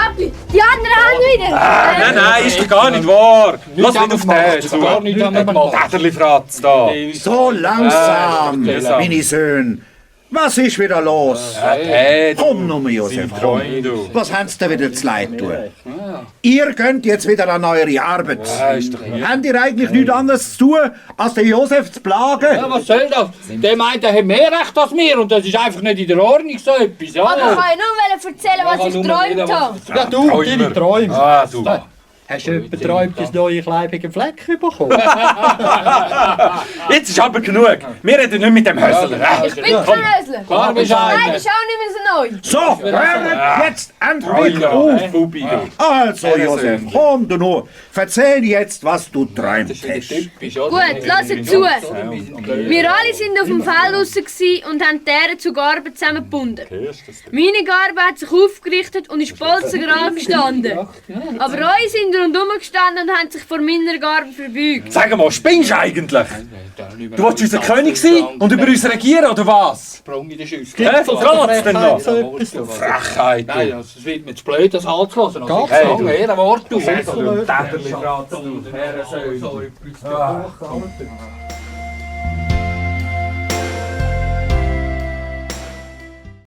Papi, die andere Hand wieder. Nein, ist doch gar nicht wahr. Lass nicht auf den zu. Gar nicht haben wir gemacht. Täterli-Fratz da. So langsam, meine Söhne. Was ist wieder los? Komm nur, Josef, komm. Was haben Sie denn wieder zu leid tun? Ihr könnt jetzt wieder an eure Arbeit. Habt ihr eigentlich nichts anderes zu tun, als den Josef zu plagen? Ja, was soll das? Der meint, er hat mehr Recht als wir und das ist einfach nicht in der Ordnung so etwas. Ja. Aber ich kann ja nur erzählen, was ich geträumt habe. Ja, du, deine Träume. Ah, du. Hast du jemanden geträumt, das neue kleibige Fleck bekommen? Jetzt ist aber genug. Wir reden nicht mit dem Hösler. Ich bin kein Hösler. Klar, bist du Nein, einer. ist auch nicht mehr so neu. So, hört jetzt endlich auf! Bubi. Also, Josef, komm du nur. Erzähl jetzt, was du träumt hast. Gut, lasst zu. Wir alle sind auf dem Feld draussen und haben die Ähren zur Garbe zusammengebunden. Meine Garbe hat sich aufgerichtet und ist bolzengerade gestanden. Aber eure sind rundherum gestanden und haben sich vor meiner Garbe verbeugt. Sag mal, spinnst du eigentlich? Du willst unser König sein und über uns regieren, oder was? Sprung in die Schüsse. Geht's denn noch? So Frechheit, Nein, du. es wird mir zu blöd, das anzulassen. Also, ich Hey, sage du. ein Wort, du. Täterli-Fratz, du. Herrensohn.